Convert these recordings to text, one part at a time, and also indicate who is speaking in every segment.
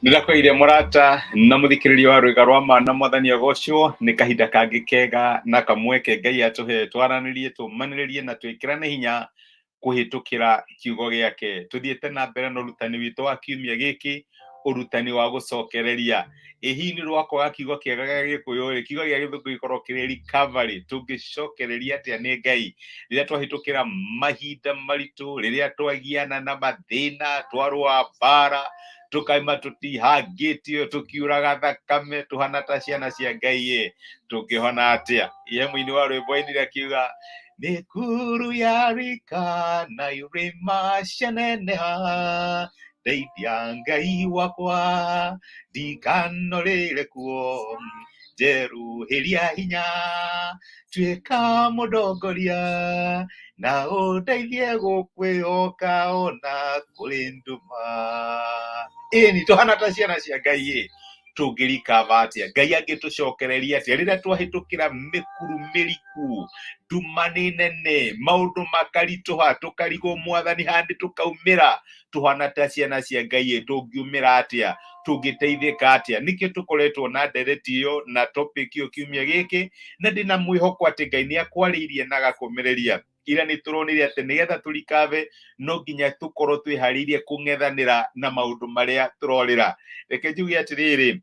Speaker 1: Nĩndakũire mũrata na mũthikĩrĩria wa rwĩga rwa ma na mwathani agocwo. Nĩ kahinda kangĩ kega na kamweke Ngai atũhe twaranĩrie, tũmanĩrĩrie na twĩkĩrane hinya kũhĩtũkĩra kiugo gĩake. Tũthiĩte na mbere na ũrutani witũ wa kiumia gĩkĩ, ũrutani wa gũcokereria. Ĩ hihi nĩ rwakwaga kiugo kĩega gĩa Gĩkũyũ rĩ, kiugo gĩa Gĩthũngũ gĩkorwo kĩrĩ recovery. Tũngĩcokereria atĩa nĩ Ngai rĩrĩa twahĩtũkĩra mahinda maritũ, rĩrĩa twagiana na mathĩna, twarũa mbara, tũkaima tũtihangĩtio, tũkiuraga thakame, tũhana ta ciana cia Ngai ĩ, tũngĩhona atĩa? Ihe mũini wa rwĩmbo ainire akiuga, mĩkuru yarika na irĩma cianeneha, ndeithia Ngai wakwa ndikanorĩre kuo, njerũhĩria hinya, tuĩka mũndongoria, na ũndeithie gũkwĩhoka ona kũrĩ nduma. Ĩni tũhana ta ciana cia Ngai ĩ, tũngĩrikava atĩa? Ngai angĩtũcokereria atĩa rĩrĩa twahĩtũkĩra mĩkuru mĩriku, nduma nĩ nene, maũndũ makaritũha, tũkarigwo mwathani handĩ tũkaumĩra, tũhana ta ciana cia Ngai ĩ, tũngiumĩra atĩa? Tũngĩteithĩka atĩa? Nĩkĩo tũkoretwo na ndereti ĩyo na topic ĩyo kiumia gĩkĩ, na ndĩna mwĩhoko atĩ Ngai nĩ akwarĩirie na agakũmĩrĩria. Ira nĩ tũronire atĩ nĩgetha tũrikave no nginya tũkorwo twĩharĩirie kũng'ethanĩra na maũndũ marĩa tũrorĩra. Reke njuge atĩrĩrĩ,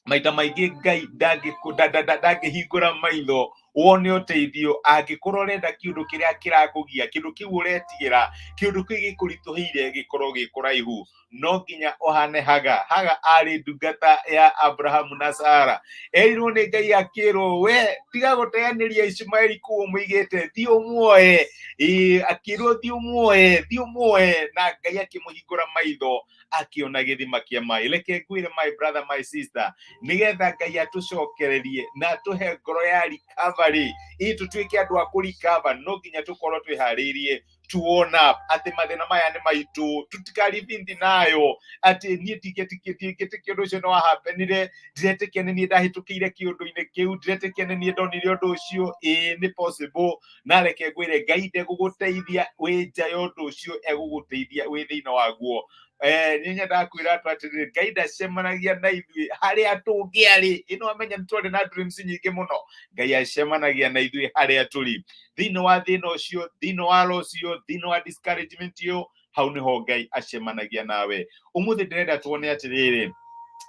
Speaker 1: maita maingĩ Ngai ndangĩhingũra maitho wone ũteithio angĩkorwo ũrenda kĩũndũ kĩrĩa kĩrakũgia, kĩndũ kĩu ũretigĩra, kĩũndũ kĩu gĩkũritũhĩire gĩkorwo gĩ kũraihu. No nginya ũhane Haga. Haga arĩ ndungata ya Abrahamu na Sara. Erirwo nĩ Ngai akĩrwo, we tiga gũteanĩria Ishumaeli kũu ũmũigĩte, thiĩ ũmuoe. Ĩĩ, akĩrwo thiĩ ũmuoe, thiĩ ũmuoe, na Ngai akĩmũhingũra maitho akĩona gĩthima kĩa maĩ. Reke ngwĩre my brother, my sister, nĩgetha Ngai atũcokererie na atũhe ngoro ya recovery, ĩ tũtuĩke andũ a kũrikava, no nginya tũkorwo twĩharĩirie to own up atĩ mathĩna maya nĩ maitũ, tũtikaribindi nayo atĩ niĩ ndingĩtĩkia ũndũ ũcio nĩ wahapenire, ndiretĩkia nĩ niĩ ndahĩtũkĩire kĩũndũ-inĩ kĩu, ndiretĩkia nĩ niĩ ndonire ũndũ ũcio. Ĩĩ nĩ possible, na reke ngwĩre Ngai ndegũgũteithia wĩ nja ya ũndũ ũcio, egũgũteithia wĩ thĩinĩ waguo. Nĩ nyendaga kwĩra andũ atĩrĩrĩ, Ngai ndacemanagia na ithuĩ harĩa tũngĩarĩ. Ĩno amenya nĩ twarĩ na dreams nyingĩ mũno. Ngai acemanagia na ithuĩ harĩa tũrĩ, thĩinĩ wa thĩna ũcio, thĩinĩ wa loss ũcio, thĩinĩ wa discouragement ĩyo, hau nĩho Ngai acemanagia nawe. Ũmũthĩ ndĩrenda tuone atĩrĩrĩ,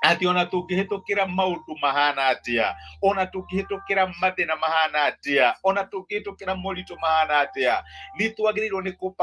Speaker 1: atĩ ona tũngĩhĩtũkĩra maũndũ mahana atĩa, ona tũngĩhĩtũkĩra mathĩna mahana atĩa, ona tũngĩhĩtũkĩra moritũ mahana atĩa, nĩ twagĩrĩirwo nĩ kũ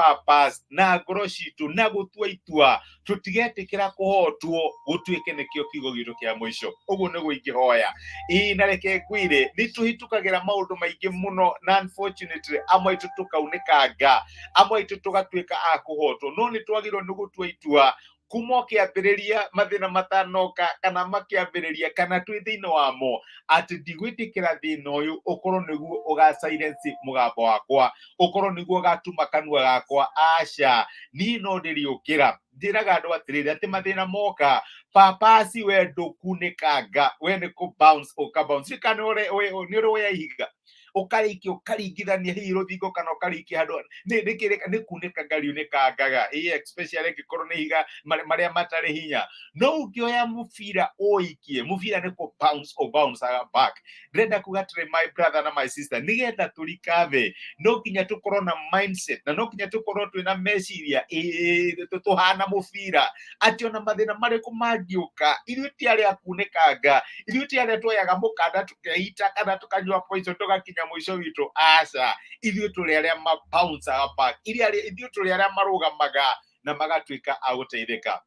Speaker 1: na ngoro citũ na gũtua itua tũtigetĩkĩra kũhotwo gũtuĩke nĩkĩo kiugo gitũ kĩa mũico. Ũguo nĩguo ingĩhoya. Ĩĩ, na reke ngwĩre, nĩ tũhĩtũkagĩra maũndũ maingĩ mũno, na unfortunately amwe aitũ tũkaunĩkanga, amwe aitũ tũgatuĩka a kũhotwo, no nĩ twagĩrĩirwo nĩ gũtua itua kuma ũkĩambĩrĩria mathĩna matanoka kana makĩambĩrĩria kana twĩ thĩinĩ wamo, atĩ ndigwĩtĩkĩra thĩna ũyũ ũkorwo nĩguo ũga silence mũgambo wakwa, ũkorwo nĩguo ũgatuma kanua gakwa. Aca, niĩ no ndĩrĩũkĩra. Njĩraga andũ atĩrĩrĩ, atĩ mathĩna moka, papasi we ndũkunĩkanga, we nĩ kũ bounce ũka bounce. Kana nĩ ũrĩ woya ihiga ũkarĩikia ũkaringithania hihi rũthingo kana ũkarĩikia handũ, nĩ kunĩkanga riunĩkangaga, ĩ especially angĩkorwo nĩ ihiga marĩa matarĩ hinya. No ũngĩoya mũbira ũikie, mũbira nĩ kũ bounce ũ bounce back. Ndĩrenda kuga atĩrĩ, my brother na my sister, nĩgetha tũrikave no nginya tũkorwo na mindset, na no nginya tũkorwo twĩna meciria ĩ tũhana mũbira, atĩ ona mathĩna marĩkũ mangĩũka, ithuĩ ti arĩa kunĩkanga, ithuĩ ti arĩa tuoyaga mũkanda tũkeita kana tũkanyua poison tũgakinya mũico witũ. Aca, ithuĩ tũrĩ arĩa ma bounce back, ithuĩ tũrĩ arĩa marũgamaga na magatuĩka a gũteithĩka.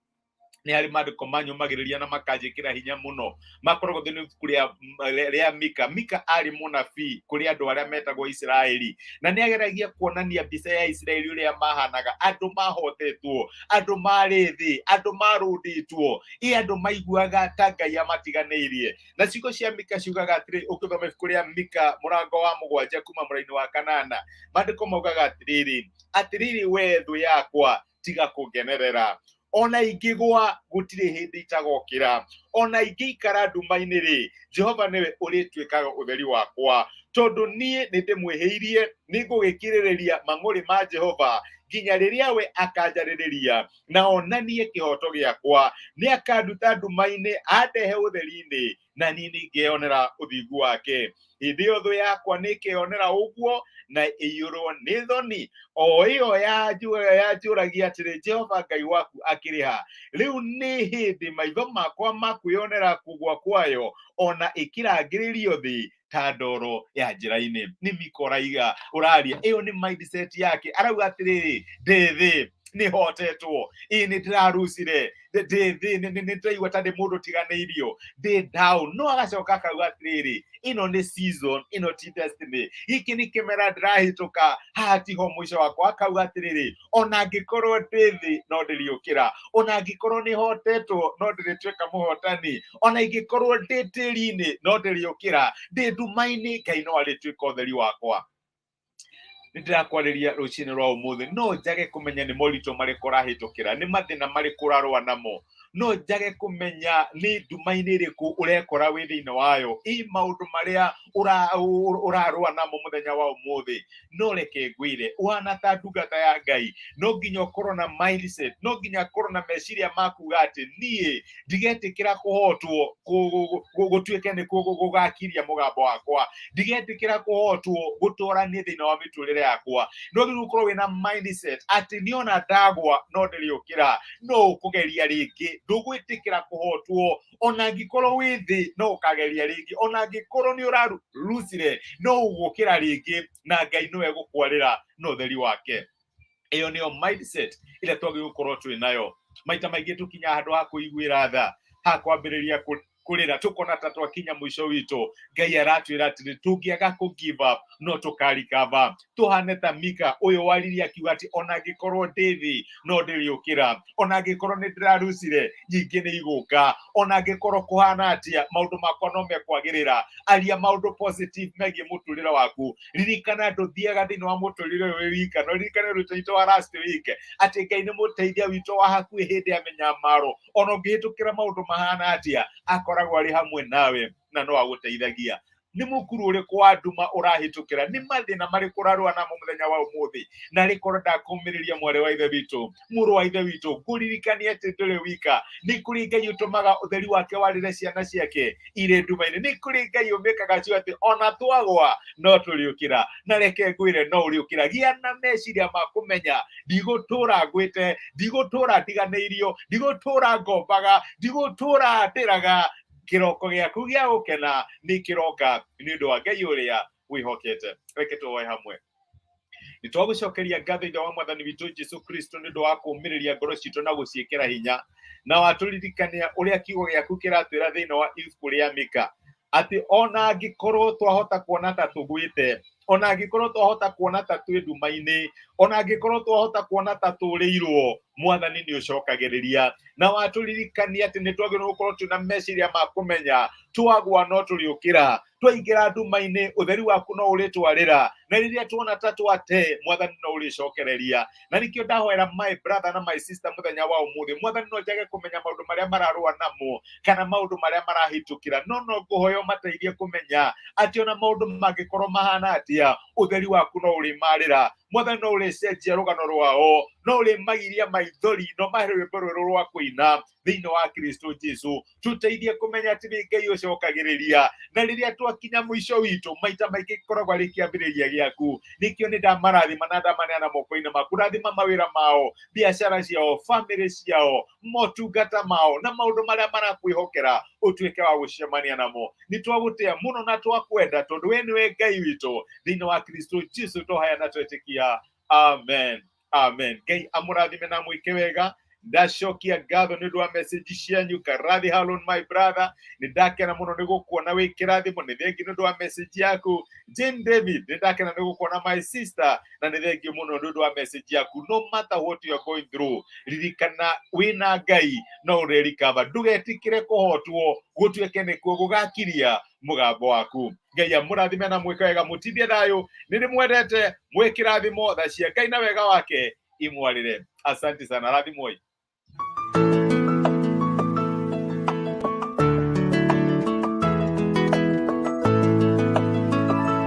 Speaker 1: Nĩ harĩ maandĩko manyũmagĩrĩria na makanjĩkĩra hinya mũno, makoragwo thĩinĩ wa ibuku rĩa Mika. Mika arĩ mũnabii kũrĩ andũ arĩa metagwo Isiraeli, na nĩ ageragia kuonania mbica ya Isiraeli ũrĩa mahanaga, andũ mahotetwo, andũ marĩ thĩ, andũ marũndĩtwo, ĩ andũ maiguaga ta Ngai amatiganĩirie. Na ciugo cia Mika ciugaga atĩrĩ, ũngĩthoma ibuku rĩa Mika mũrango wa 7 kuma mũraini wa 8, maandĩko maugaga atĩrĩrĩ, atĩrĩrĩ we thũ yakwa, tiga kũngenerera, ona ingĩgwa gũtirĩ hĩndĩ itagokĩra, Ona ingĩikara nduma-inĩ rĩ, Jehova nĩwe ũrĩtuĩkaga ũtheri wakwa. Tondũ niĩ nĩ ndĩmwĩhĩirie, nĩ ngũgĩkirĩrĩria mang'ũrĩ ma Jehova nginya rĩrĩa we akanjarĩrĩria na onanie kĩhooto gĩakwa. Nĩ akanduta nduma-inĩ andehe ũtheri-inĩ, na niĩ nĩ ngeyonera ũthingu wake. Hĩndĩ ĩyo thũ yakwa nĩ ĩkeyonera ũguo na ĩiyũrwo nĩ thoni, o ĩyo yanjũragia atĩrĩ, Jehova Ngai waku akĩrĩ ha? Rĩu nĩ hĩndĩ maitho makwa makwĩonera kũgũa kwayo, ona ĩkĩrangĩrĩrio thĩ ta ndoro ya njĩra-inĩ. Nĩ Mika ũraiga ũraria, ĩyo nĩ mindset yake. Arauga atĩrĩrĩ, ndĩ thĩ nĩ hotetwo, ĩ nĩ ndĩrarucire, ndĩ thĩ nĩ ndĩraigua ta ndĩ mũndũ tiganĩirio, ndĩ down. No agacoka akauga atĩrĩrĩ, ĩno nĩ season, ĩno ti destiny, gĩkĩ nĩ kĩmera ndĩrahĩtũka, haha tiho mũico wakwa. Akauga atĩrĩrĩ, ona angĩkorwo ndĩ thĩ no ndĩrĩũkĩra, ona angĩkorwo nĩ hotetwo no ndĩrĩtuĩka mũhotani, ona ingĩkorwo ndĩ tĩri-inĩ no ndĩrĩũkĩra, ndĩ nduma-inĩ Ngai no arĩtuĩka ũtheri wakwa. Nĩ ndĩrakwarĩria rũcinĩ rwa ũmũthĩ, no njage kũmenya nĩ moritũ marĩkũ ũrahĩtũkĩra, nĩ mathĩna marĩkũ ũrarũa namo, no njage kũmenya nĩ nduma-inĩ ĩrĩkũ ũrekora wĩ thĩinĩ wayo, ĩ maũndũ marĩa ũrarũa namo mũthenya wa ũmũthĩ. No reke ngwĩre, ũhana ta ndungata ya Ngai, no nginya ũkorwo na mindset, no nginya ũkorwo na meciria ma kuga atĩ niĩ ndigetĩkĩra kũhotwo gũtuĩke nĩ gũgakiria mũgambo wakwa, ndigetĩkĩra kũhotwo gũtwaranie thĩinĩ wa mĩtũrĩre yakwa. No nginya ũkorwo wĩna mindset atĩ niĩ ona ndagwa no ndĩrĩũkĩra, no ũkũgeria rĩngĩ, ndũgwĩtĩkĩra kũhotwo. Ona angĩkorwo wĩ thĩ no ũkageria rĩngĩ, ona angĩkorwo nĩ ũrarucire no ũgũkĩra rĩngĩ, na Ngai nĩwe gũkwarĩra na ũtheri wake. Ĩyo nĩyo mindset ĩrĩa twagĩrĩirwo gũkorwo twĩ nayo. Maita maingĩ tũkinya handũ ha kũiguĩra tha, ha kwambĩrĩria kũrĩra, tũkona ta twakinya mũico witũ. Ngai aratwĩra atĩrĩ, tũngĩaga kũ give up no tũkarikaba. Tũhane ta Mika ũyũ waririe akiuga atĩ ona angĩkorwo ndĩ thĩ no ndĩrĩũkĩra, ona angĩkorwo nĩ ndĩrarucire nyingĩ nĩ igũka, ona angĩkorwo kũhana atĩa maũndũ makwa no mekwagĩrĩra. Aria maũndũ positive megiĩ mũtũrĩre waku. Ririkana ndũthiaga thĩinĩ wa mũtũrĩre ũyũ wĩ wika, no ririkana ũrutani witũ wa last week atĩ Ngai nĩ mũteithia witũ wa hakuhĩ hĩndĩ ya mĩnyamaro. Ona ũngĩhĩtũkĩra maũndũ mahana atĩa, akoragwo arĩ hamwe nawe na no agũteithagia. Nĩ mũkuru ũrĩkũ wa nduma ũrahĩtũkĩra? Nĩ mathĩna marĩkũ ũrarũa namo mũthenya wa ũmũthĩ? Na rĩkorwo ndakũmĩrĩria mwarĩ wa ithe witũ, mũrũ wa ithe witũ, ngũririkanie atĩ ndũrĩ wika. Nĩ kũrĩ Ngai ũtũmaga ũtheri wake warĩre ciana ciake irĩ nduma-inĩ. Nĩ kũrĩ Ngai ũmĩkaga cio atĩ ona twagwa no tũrĩũkĩra. Na reke ngwĩre, no ũrĩũkĩra. Gĩa na meciria ma kũmenya ndigũtũra ngwĩte, ndigũtũra ndiganĩirio, ndigũtũra ngombaga, ndigũtũra ndĩraga. Kĩroko gĩaku gĩa gũkena nĩ kĩroka nĩ ũndũ wa Ngai ũrĩa wĩhokete. Reke tũhoe hamwe. Nĩ twagũcokeria ngatho Ithe wa Mwathani witũ Jesu Kristo nĩ ũndũ wa kũũmĩrĩria ngoro citũ na gũciĩkĩra hinya, na watũririkania ũrĩa kiugo gĩaku kĩratwĩra thĩinĩ wa ibuku rĩa Mika atĩ ona angĩkorwo twahota kuona ta tũgwĩte, ona angĩkorwo twahota kuona ta twĩ nduma-inĩ, ona angĩkorwo twahota kuona ta tũrĩirwo, Mwathani nĩ ũcokagĩrĩria. Na watũririkania atĩ nĩ twagĩrĩirwo gũkorwo twĩna meciria ma kũmenya twagwa no tũrĩũkĩra, twaingĩra nduma-inĩ ũtheri waku no ũrĩtwarĩra, na rĩrĩa tuona ta twate, Mwathani no ũrĩcokereria. Na nĩkĩo ndahoera my brother na my sister mũthenya wa ũmũthĩ, Mwathani no njage kũmenya maũndũ marĩa mararũa namo kana maũndũ marĩa marahĩtũkĩra, no no ngũhoya ũmateithie kũmenya atĩ ona maũndũ mangĩkorwo mahana atĩa, ũtheri waku no ũrĩmarĩra. Mwathani no ũrĩcenjia rũgano rwao, no ũrĩmagiria maithori, no mahe rwĩmbo rwerũ rwa kũina thĩinĩ wa Kristo Jesu. Tũteithie kũmenya atĩ nĩ Ngai ũcokagĩrĩria, na rĩrĩa twakinya mũico witũ, maita maingĩ gĩkoragwo arĩ kĩambĩrĩria gĩaku. Nĩkĩo nĩ ndamarathima na ndamaneana moko-inĩ maku. Rathima mawĩra mao, biacara ciao, famĩlĩ ciao, motungata mao, na maũndũ marĩa marakwĩhokera ũtuĩke wa gũcemania namo. Nĩ twagũtĩa mũno na twakwenda, tondũ we nĩwe Ngai witũ. Thĩinĩ wa Kristo Jesu tũhaya na twetĩkia, amen, amen. Ngai amũrathime na mwĩke wega. Ndacokia ngatho nĩ ũndũ wa message cianyu. Karathi Harun, my brother, nĩ ndakena mũno nĩ gũkuona wĩ kĩrathimo. Nĩ thengi nĩ ũndũ wa message yaku. Jane David, nĩ ndakena nĩ gũkuona my sister, na nĩ thengi mũno nĩ ũndũ wa message yaku. No matter what you are going through, ririkana wĩna Ngai no ũrĩrikaba. Ndũgetĩkĩre kũhotwo gũtuĩke nĩkuo gũgakiria mũgambo waku. Ngai amũrathime na mwĩke wega, mũtindie thayũ. Nĩ ndĩmwendete, mwĩ kĩrathimo. Tha cia Ngai na wega wake imwarĩre. Asante sana, rathimwoi.